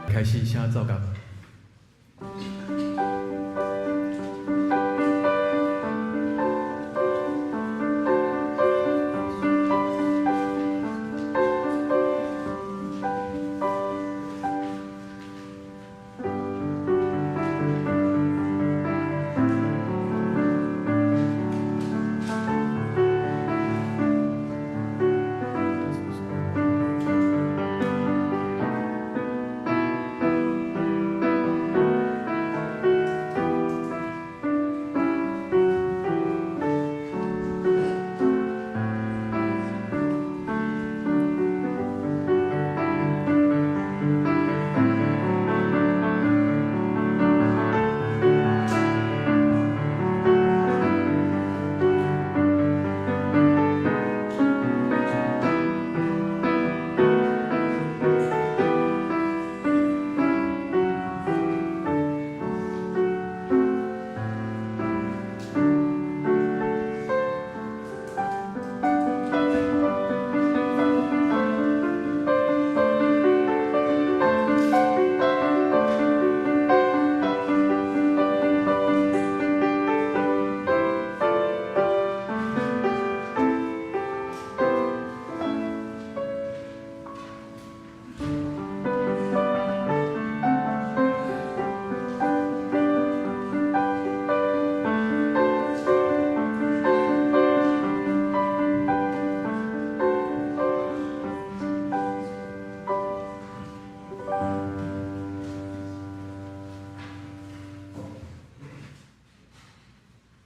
開始，請奏樂。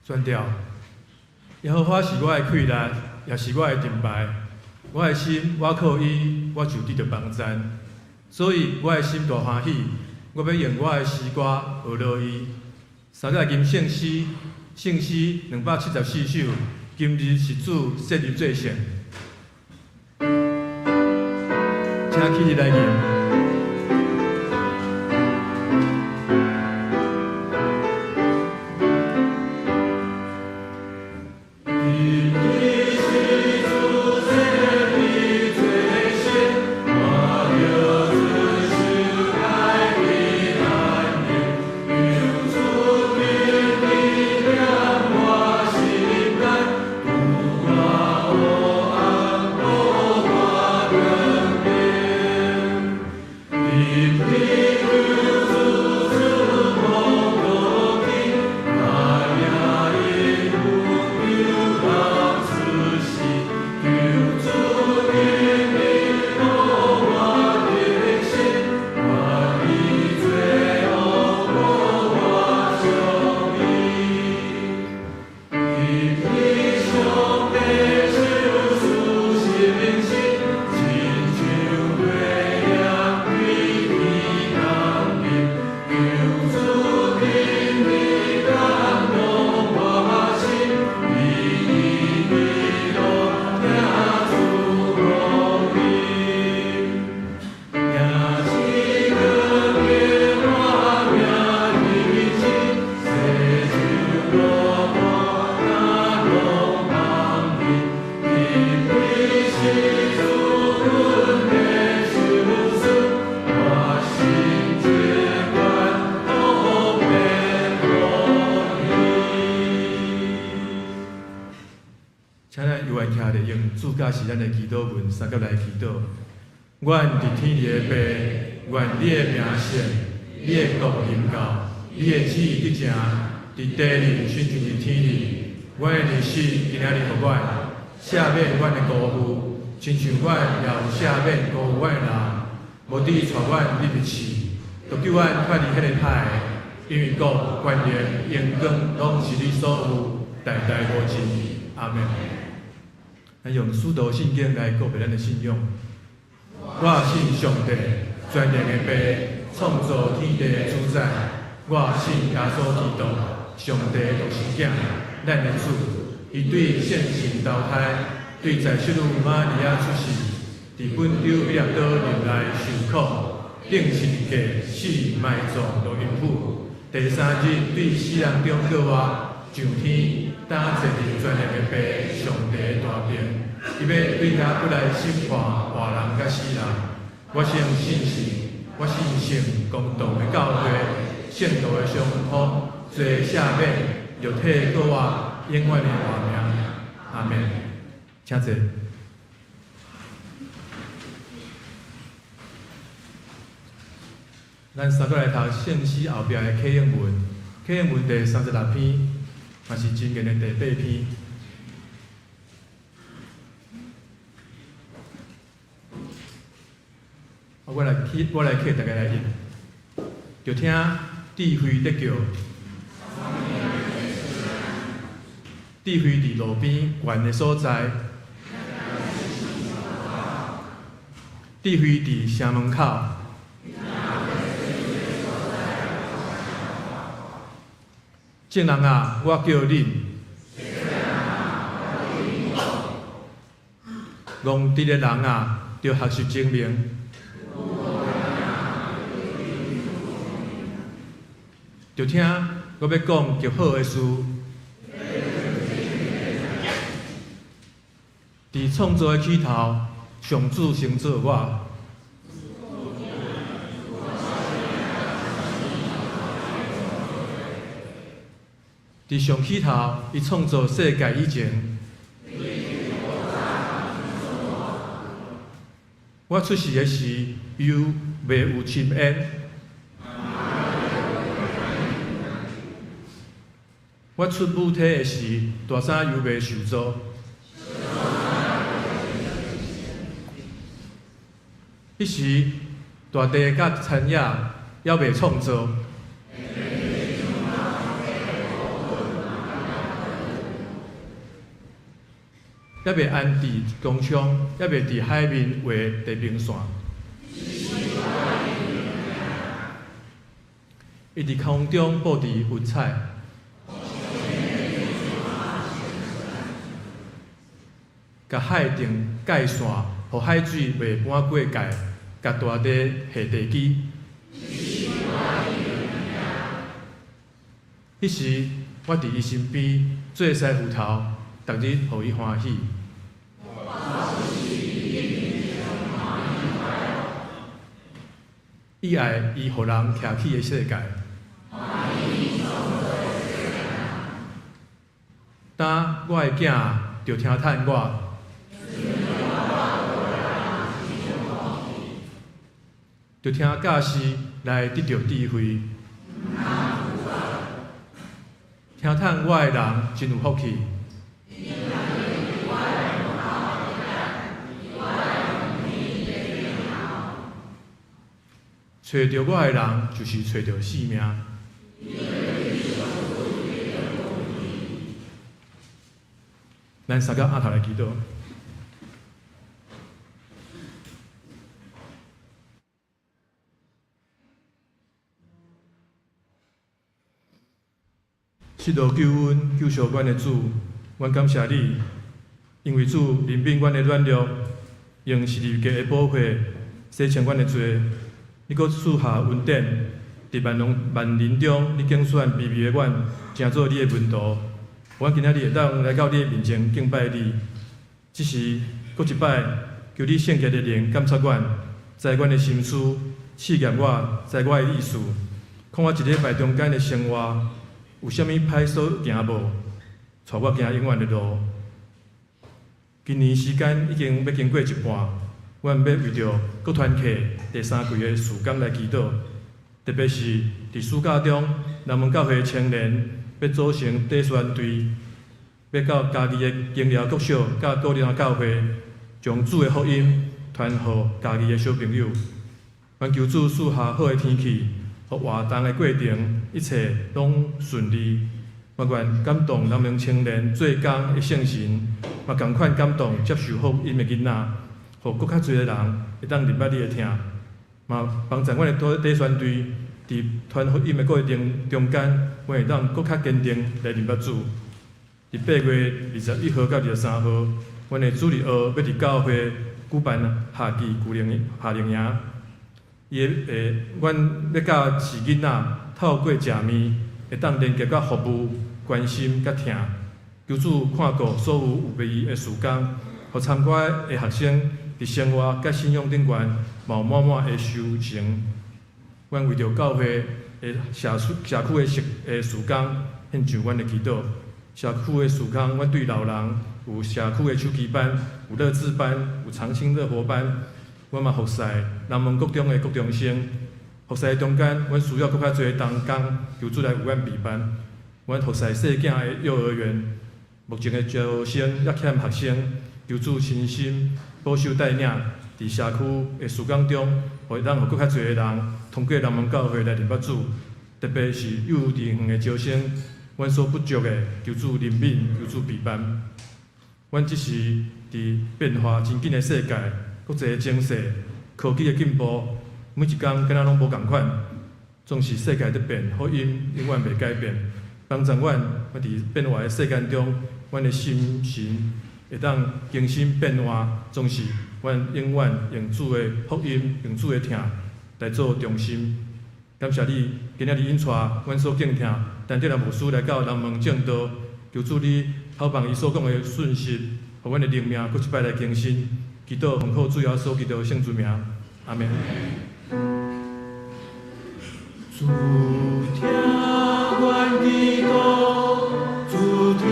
宣調，耶和華是我的氣力，也是我的盾牌。我的心，我靠伊，我就得著幫贊。所以我的心大歡喜，我欲用我的詩歌學樂伊。三節吟聖詩，聖詩274首。今日是主設立做聖，請起立來吟。請咱猶原徛咧，用主教是咱的祈禱文，相佮來祈禱。願佇天裡的父，願你的名聖，你的國臨到，你的旨意得成，佇地裡親像佇天裡。阮的日食今仔日予阮，赦免阮的辜負，親像阮也有赦免辜負阮的人。無致帶阮入去試，著救阮脫離彼个歹的，因為國、權能、榮光，攏是你所有，代代無盡。阿們。咱用使徒信經來告白咱的信仰。我信上帝，全能的父，創造天地的主宰。我信耶穌基督，上帝獨生囝，咱的主。伊對聖神投胎，對在聖女瑪利亞出世，佇本丟彼拉多入來受苦，釘十字架死埋葬落陰府。第三日對死人中復活，上天，擔坐佇全能的父上帝大爿，伊欲對遐閣來審判活人佮死人。我相信聖我信聖公同的教會，聖徒的相通，罪赦免，肉體過活，永遠的活命。阿門。請坐。咱三閣來讀聖詩後壁的啟應文，啟應文第36篇，嘛是箴言的第八篇。我來啟，大家來讀。著聽智慧咧叫，智慧佇路邊懸的所在，智慧佇城門口，眾人啊，我叫恁，戇直的人啊，著學習精明。著聽我欲講極好的事，佇創造的起頭，上主先造我。佇上起頭，伊創造世界以前，我出世的時，猶未有深淵。我出母體的時，大山猶未受造。彼時，大地佮田野猶未創造。猶未安置工廠，猶未佇海面畫地平線。伊佇空中布置雲彩。共海定界線，予海水袂搬過界，共大地下地基。彼時，我佇伊身邊做師傅頭，逐日予伊歡喜。伊愛伊予人徛起的世界。當我的囝著聽趁我。著聽教示來得著智慧。聽趁我的人真有福氣。揣著我的人，就是揣著性命。咱三個阿頭來祈禱。失落救阮、救贖阮的主，阮感謝你，因為主憐憫阮的軟弱，用十字架的寶血洗清阮的罪。你閣賜下恩典，佇萬人萬人中，你揀選卑微的阮，成做你的門徒。阮今仔日會當來到你的面前敬拜你，這時閣一擺，求你聖潔的靈監察阮，知阮的心思，試驗我，知我的意思，看我一禮拜中間的生活有啥物歹所行無，帶我行永遠的路。今年時間已經欲經過一半，阮欲為著國團契第三季的事工來祈禱，特別是佇暑假中，南門教會青年欲組成短宣隊，欲到嘉義的金寮國小佮果林教會，將主的福音傳予嘉義的小朋友。願求主賜下好的天氣，予活動的過程一切攏順利。嘛願感動南門青年做工的聖神，嘛仝款感動接受福音的囡仔，予閣較濟的人會當認捌你的疼。嘛幫助阮的短宣隊，佇傳福音的過程中間，阮會當閣較堅定來認捌主。佇8月21號到23號，阮的主日學欲佇教會舉辦夏季夏令營。伊會，阮欲教示囡仔透過食麵，會當連結佮服務、關心佮疼。求主看顧所有預備的事工，予參加的學生佇生活佮信仰頂懸，嘛有滿滿的收成。阮為著教會的社區社區的事工獻上阮的祈禱。社區的事工，阮對老人有社區的手機班，有樂智班，有長青樂活班。阮嘛服侍南門國中的國中生，服侍中間，阮需要閣較濟同工，求主來為阮備辦。阮服侍細囝的幼兒園，目前的招生猶欠學生，求主親身保守帶領，佇社區的事工中，予咱予閣較濟的人通過南門教會來認捌主，特別是幼稚園的招生，阮所不足的，求主憐憫，求主備辦。阮這時佇變化真緊的世界，國際的情勢、科技的進步，每一工敢若攏無仝款，總是世界佇變，福音永遠袂改變。幫助阮，阮佇變化的世間中，阮的心神會當更新變化，總是阮永遠用主的福音、用主的疼來做中心。感謝你，今仔日引帶阮所敬聽，陳德蘭牧師來到南門證道，求主你厚放伊所講的訊息，予阮的靈命閣一擺來更新。祈禱奉靠主耶穌基督聖主名，阿們。主聽阮祈禱，主聽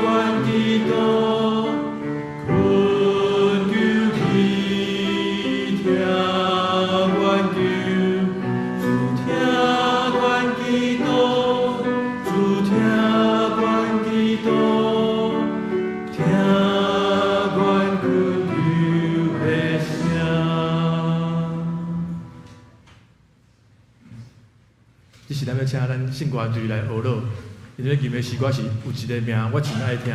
阮祈禱，懇求你聽阮求，主聽阮祈禱，主聽阮祈禱，聽阮懇求的聲。這時咱欲請咱聖歌隊來學囉，𪜶咧吟的詩歌是有一个名，我真愛聽。